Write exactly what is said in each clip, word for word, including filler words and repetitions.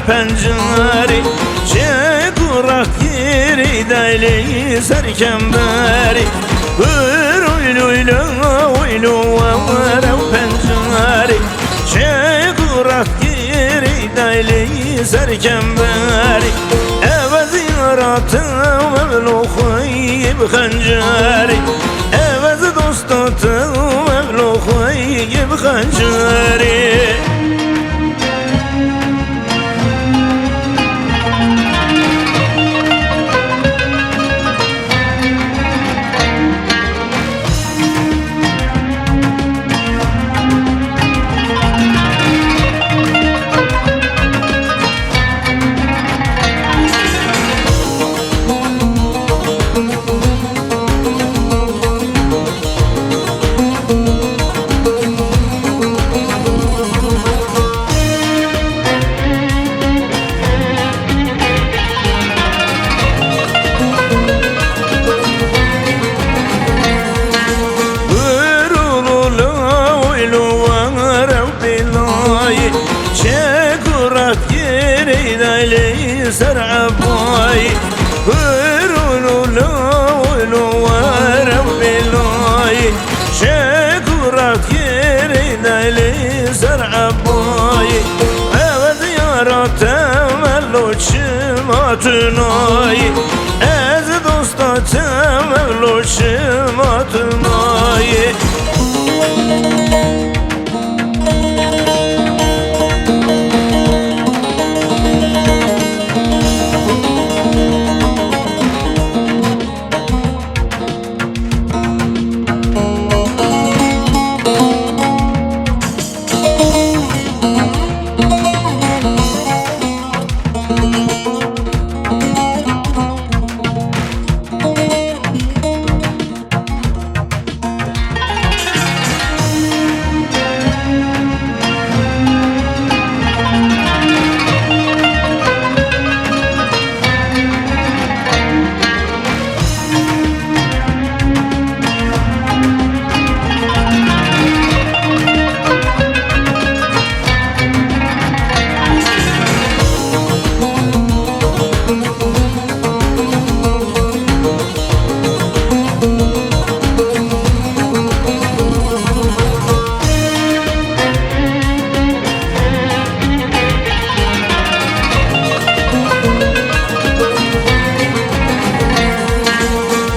Pencerê çek û raxtkirî daylê ser kemberê. Hur uylu uylu uylu were û pencerê çek û raxtkirî daylê ser kemberê. Ev ez yaratim ev lo xweyî bi xencerê. Ev ez dostatim ev lo xweyî bi xencerê. Çek û raxtkirî daylê ser ebayî. Hur û lo lo were û bêlayî. Çek û raxtkirî daylê ser ebayî. Ev ez yaratim ev lo çima tu nayî. Ez dostatim ev lo çima tu nayî.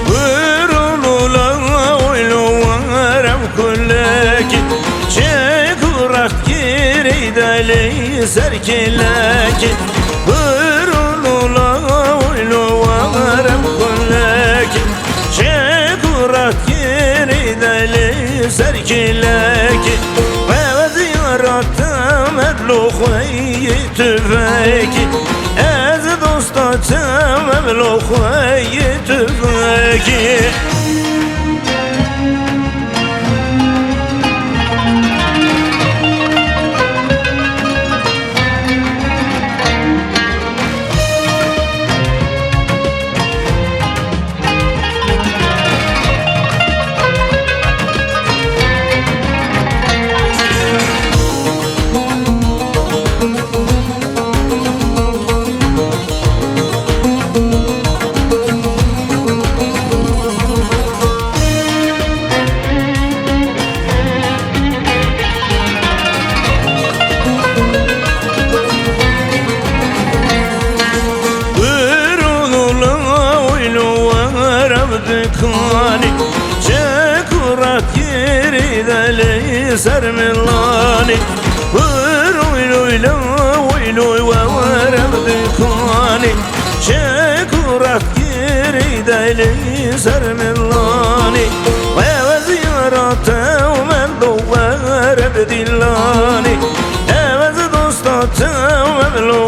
Vurulula oylu varem kuleki, çek uğraşt gireyde ley ser keleki. Vurulula oylu varem kuleki, çek uğraşt gireyde ley ser keleki. Ve vaziyarattım edlu xweyî tüfekî. Ez dosta çem ev lo xweyî tüfekî. Vurulula oylu varem dikanî, çek uğraşt gireyde ley ser milanî. Vur oylu oylu oylu varem dikanî, çek uğraşt gireyde ley ser milanî. Ve vaziyarattım edlu varem dilanî. Ev ez dosta çem edlu